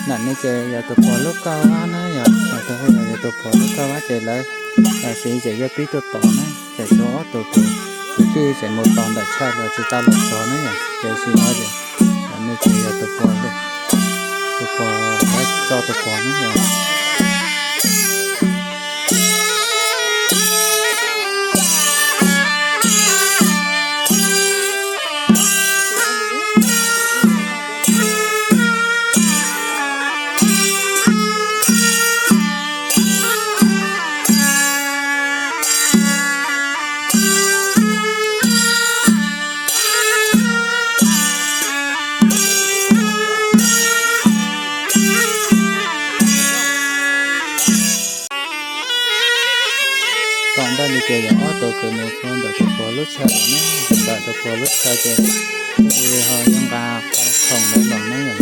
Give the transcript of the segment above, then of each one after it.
Ntawm no ces yog tus pog lub kauj vab na yom, yog tus pog lub kauj vab ces lawv, lawv tseem yuav pib tuaj tos na, ces tshuav ob tug kwv tij tseem mus tos ntawm chaw los tsis tau los txog na yom, ces tam sim no ces, ntawm no ces yog tus pog, tus pog, lawv tso tus pog na yom. Tom ntej no ces yog ob tug kwv mus rau ntawm tus pog lub chaw los na, ntawm tus pog lub chaw ces thiaj li ho yuav nqa qhov khoom ntawd los na yom.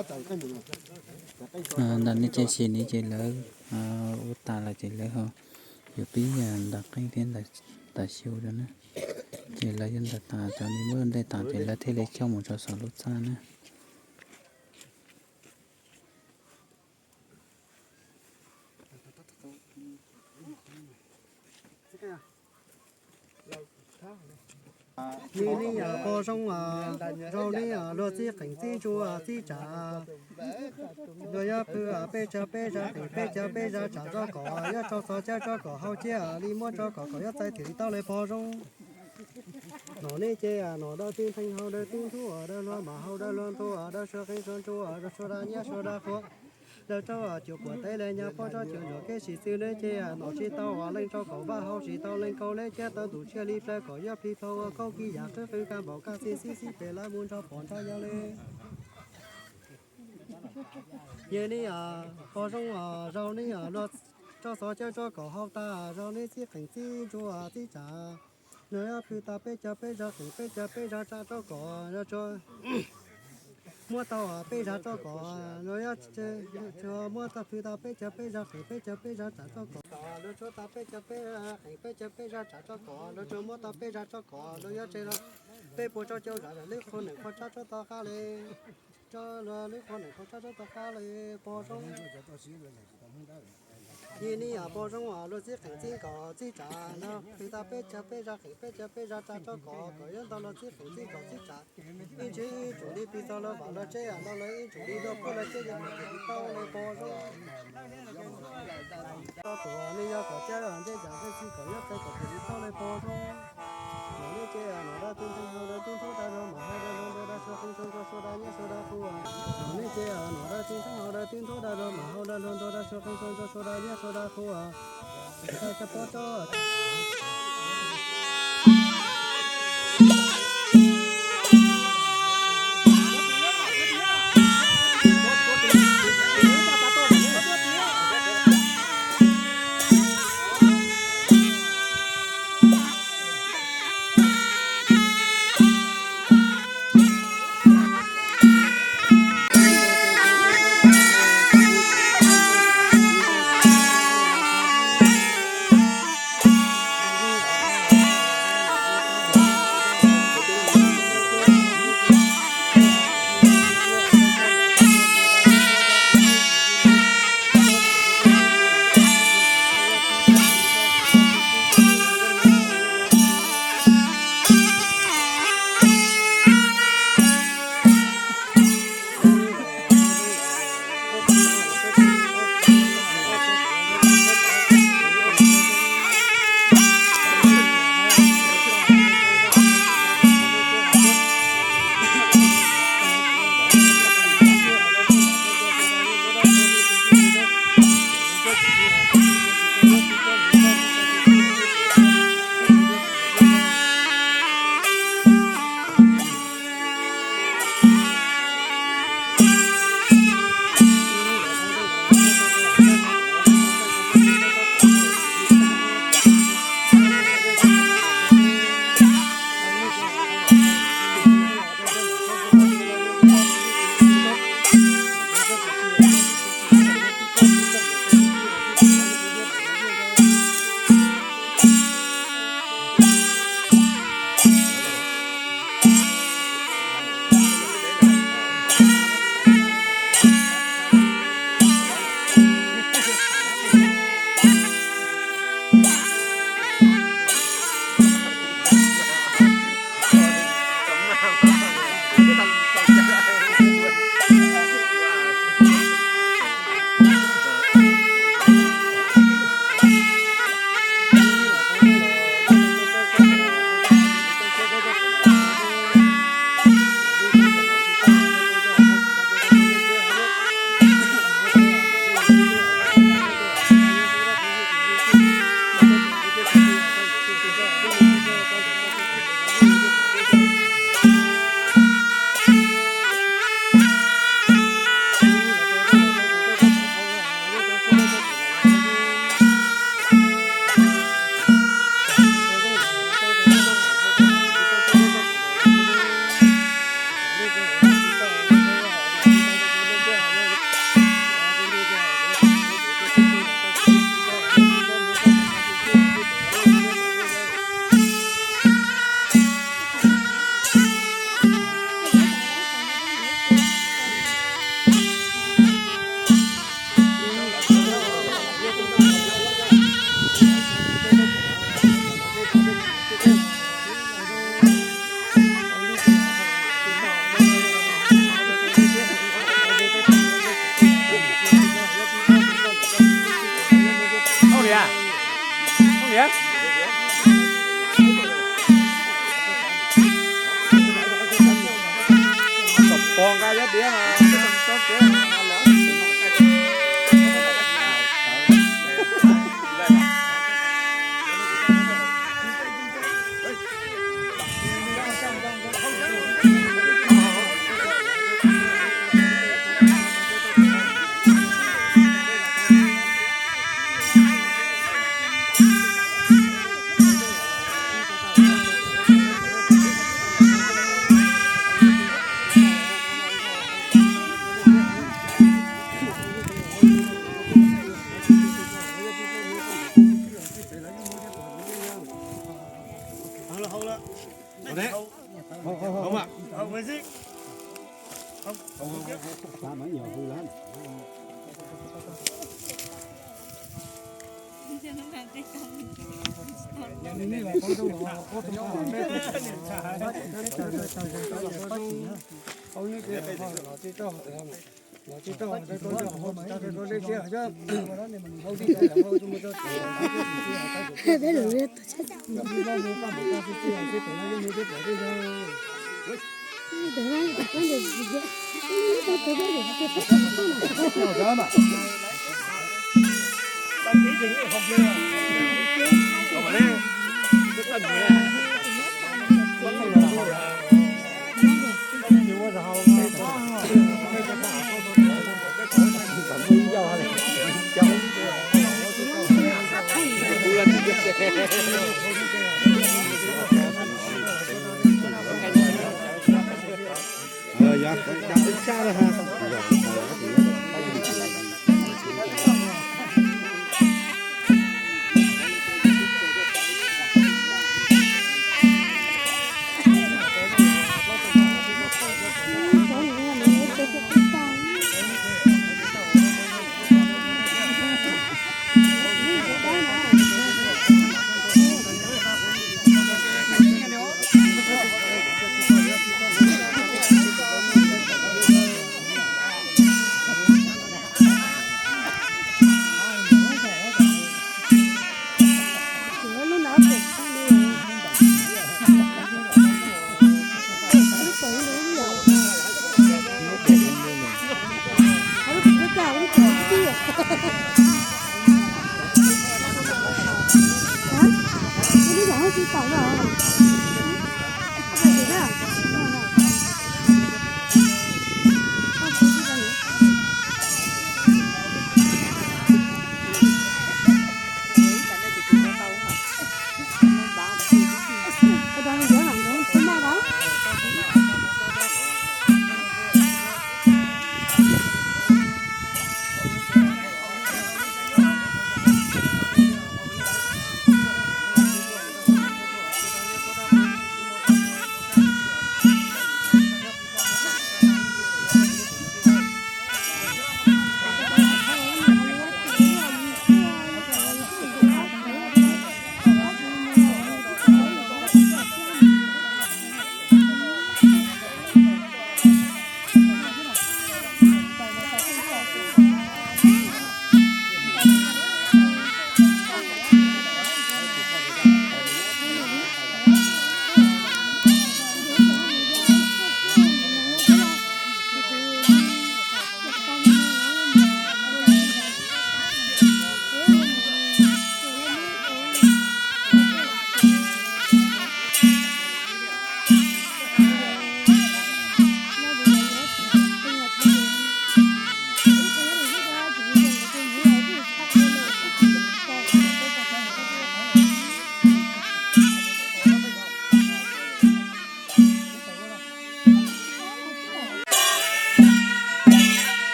Ntawm nej ces sim no ces lawv ua tas lawm ces lawv ho yuav pib ntaus qeej thiab ntaus xyu rau na. Ces lawv yuav ntaus tas, cov nws muab ntej tas ces lawv thiaj li coj mus rau saum lub txaj na. Nws nej pog zoo, zoo nej luag txib qeej txib ntsuab txib tsav. Luag yuav pw peb caug peb zaj qeej, peb caug peb zaj tsav rau kom, yuav rau txhua caug rau kom haus cia li muab rau kom, kom yuav txais thiaj li tau li pog zoo. Nom nej ces nom dawb tib ntheej haus dawb tib ntub, dawb luag mas haus dawb luag ntug, dawb suav qeej suav ntsuab, dawb suav dab nyiaj suav dab qhua. Dawb rau cuag puas teb li nyab pob rau cuag ntsuag kev sim xwb nej ces nom tsis tau leej rau kom vaj haus tsis tau leej kaus li, cia tau ntuj tshiab li plaws kom yuav plig plho ua kaub kib yam qwb qw kaj npaum kaj xib xib xib pem lawv mus nrog pom nrog yog li. Yog nej pog zoo, zoo nej luag rau txhua caug rau kom haus tas, zoo nej txib qeej txib ntsuab txib tsav. Luag yuav pw tau peb caug peb zaj qeej, peb caug peb zaj tsav rau kom, muab tau peb zaj rau kom, luag yuav muab tau pw tau peb caug peb zaj qeej, peb caug peb zaj tsav rau kom, luag tshuav tau peb caug peb zaj qeej, peb caug peb zaj tsav rau kom, luag tshuav muab tau peb zaj rau kom, luag yuav tseg los peb puas rau caum zaj, lub qhua nees qhua tsab rau tau qab li, rau luag lub qhua nees qhua tsab rau tau qab li, pog zoo. Yog nej pog zoo luag txib qeej txib nkaus txib tsav, luag pw tau peb caug peb zaj qeej, peb caug peb zaj tsav rau kom, kom yuav ntau luag txib qeej txib nkaus txib tsav. Ib ntsis ib tsoom li plig txog luag vaj luag tsev, ntau luag ib tsoom li luag pog luag tsev, yog tau li pog zoo. Tau tuaj nej yog kom cab ncej zam ncej txi kom yuav txais kom thiaj li tau li pog zoo. Nom nej ces nom dawb tib ntheej haus dawb tib ntub, dawb luag mas haus dawb luag ntug, dawb suav qeej suav ntsuab, suav dab nyiaj suav dab qhua. Nom nej ces nom dawb tib ntheej haus dawb tib ntub, dawb luag mas haus dawb luag ntug, dawb suav qeej suav ntsuab, suav dab nyiaj suav dab qhua. Txhua pob rau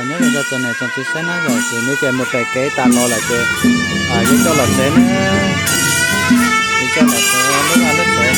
Nyob zoo txog niam tsoom txiv saib na, ces nws ces mus raws kev tas los lawm ces yuav coj los tsev na, yuav coj los tsev lub vaj lub tsev.